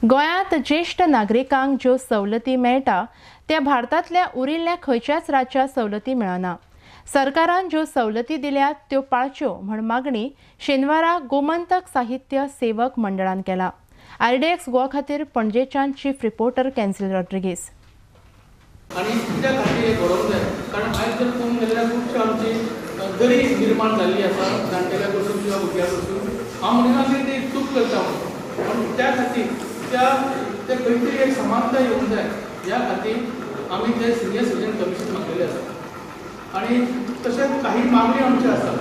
गोंयांत ज्येश्ठ नागरिकांक ज्यो सवलती मेळटा त्या भारतांतल्या उरिल्ल्या खंयच्याच राज्यात सवलती मेळना। सरकारान ज्यो सवलती दिल्यात त्यो पाळच्यो म्हण मागणी शेनवारा गोमंतक साहित्य सेवक मंडळान केला। आरडीएक्स गोवा खातीर पणजेच्यान चीफ रिपोर्टर कॅन्सिल रॉड्रिगीस। आनी कित्या खातीर हें घडोवंक जाय, कारण आयज जर पळोवंक गेल्यार खुबशी आमची गरीब निर्माण जाल्ली आसा जाणटेल्या कडसून किंवा भुरग्यां कडसून। हांव म्हणिना की ती चूक करता म्हणून, पूण त्या खातीर त्या ते खंय तरी एक समानता येवंक जाय ह्या खातीर आमी ते सिनियर सिटीजन कमिशन मागलेलें आसा। आनी तशेंच काही मागण्यो आमच्यो आसा,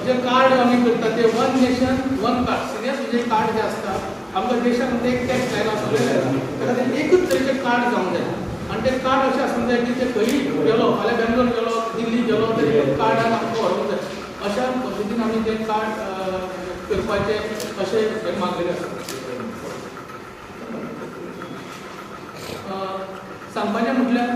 जे कार्ड आमी करता ते one nation one card, senior citizen card जे आसता आमकां देशाक एक टॅक्स लायला सगळें लायला, त्या खातीर एकूच तरेचें कार्ड जावंक जाय। आनी तें कार्ड अशें आसूंक जाय की ते खंयी गेलो, फाल्यां बेंगलोर गेलो, दिल्ली गेलो तरी कार्डान आमकां व्हरूंक जाय, अशा पद्दतीन आमी तें कार्ड करपाचें अशें मागलेलें आसा। सांगपाचें म्हटल्यार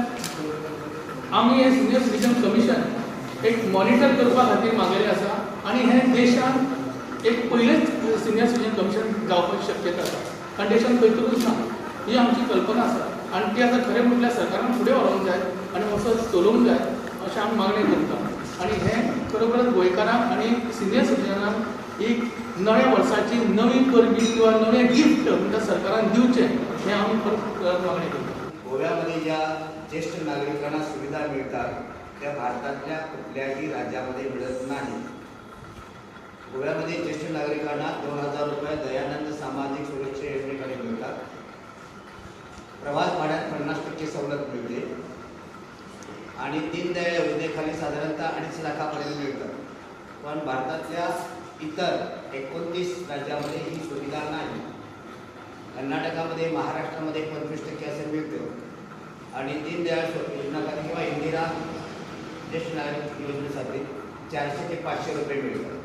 आमी हें सिनियर सिटीजन कमिशन एक मॉनिटर करपा खातीर मागलेलें आसा आनी हें देशांत एक पयलेंच सिनियर सिटीजन कमिशन जावपाची शक्यता आसा, कारण देशांत खंयतरूच ना, ही आमची कल्पना आसा। आनी ती आतां खरें म्हटल्यार सरकारान फुडें व्हरूंक जाय आनी वचत चलोवंक जाय अशें आमी मागणी करता। आनी हें खरोखरच गोंयकारांक आनी सिनियर सिटीजनांक एक नव्या वर्साची नवी परबी किंवा नवें गिफ्ट म्हणटा सरकारान दिवचें हें आमी परत मागणी करता। गोव्यामध्ये ज्या ज्येष्ठ नागरिकांना सुविधा मिळतात त्या भारतातल्या कुठल्याही राज्यामध्ये मिळत नाही। गोव्यामध्ये ज्येष्ठ नागरिकांना 2000 रुपये दयानंद सामाजिक सुरक्षा योजनेकडे मिळतात, प्रवास भाड्यात 50% सवलत मिळते आणि दीनदयाळ योजनेखाली साधारणतः 2.5 लाखापर्यंत मिळतात। पण भारतातल्या इतर 29 राज्यामध्ये ही सुविधा नाही। कर्नाटकामध्ये, महाराष्ट्रामध्ये 25% असं मिळतं आणि दीनदयाळ योजनाखाली किंवा इंदिरा ज्येष्ठ नागरिक योजनेसाठी 400 ते 500 रुपये मिळतात।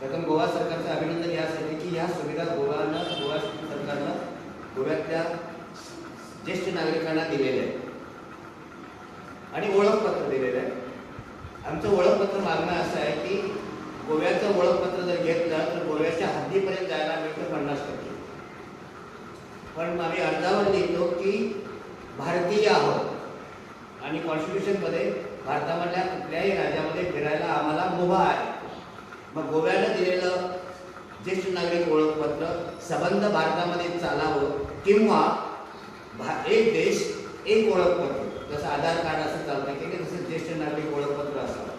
प्रथम गोवा सरकारचं अभिनंदन यासाठी की ह्या सुविधा गोवा सरकारनं गोव्यातल्या ज्येष्ठ नागरिकांना दिलेल्या आहे आणि ओळखपत्र दिलेलं आहे। आमचं ओळखपत्र मागणं असं आहे की गोव्याचं ओळखपत्र जर घेतलं तर गोव्याच्या हद्दीपर्यंत जायला मिळतं 50%, पण आम्ही अर्जावर लिहितो की भारतीय आहोत आणि कॉन्स्टिट्यूशनमध्ये भारतामधल्या कुठल्याही राज्यामध्ये फिरायला आम्हाला मुभा आहे। मग गोव्यानं दिलेलं ज्येष्ठ नागरिक ओळखपत्र सबंध भारतामध्ये चालावं किंवा एक देश एक ओळखपत्र, जसं आधार कार्ड असं चालतं की तसं ज्येष्ठ नागरिक ओळखपत्र असावं।